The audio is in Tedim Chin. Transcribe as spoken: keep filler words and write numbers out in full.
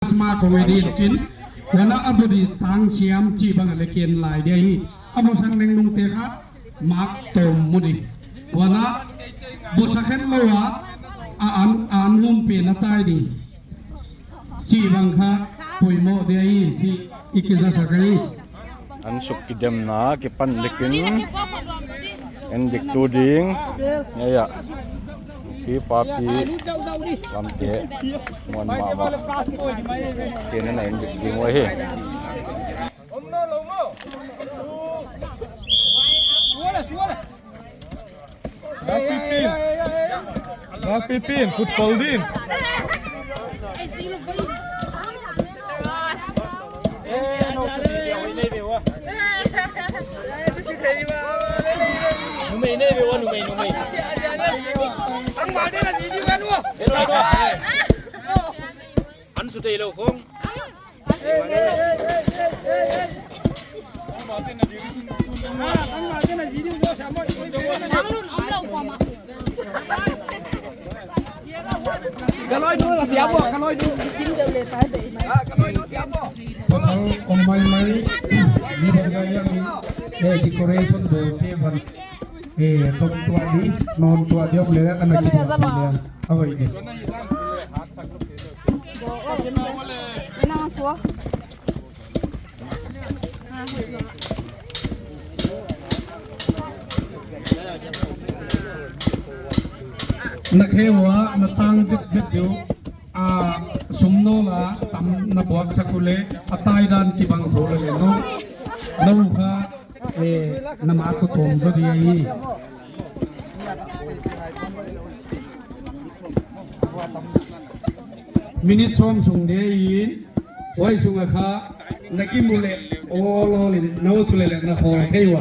Christmas kong e ding cin, wana a budi tang siam ci bang a le ken lai dia hi. A bu sang neng nung te kha mak tom mu ding. Wana bu sa khen lo a, a an, a an hum pe na tai ding. Ci bang kha poimawh dia hi ci i kizasak a hi. An suk kidemna kipan likin en dik tu ding. Ngeia pi papi lamte muan mahmah. Kena na en dik ding uh hi. Pipin, pipin, football din. Numei nei ve ua, numei, numei. An su thei lo khong. Pasal ong maimai, mi bang lai a mi, eh, decoration bo te van, eh, tom tua di, non tua di om le, ana ki tua di le, a vai di. Na khe ua na tang zikzik diu a, sum no la tam na buak sak u le a tai dan kibang tho le le no. No kha, eh, na ma ko tom zo di ai. Minute sawm sung de in, huai sungah kha na kimu leh awl awl in na ut leh leh na khawl thei uh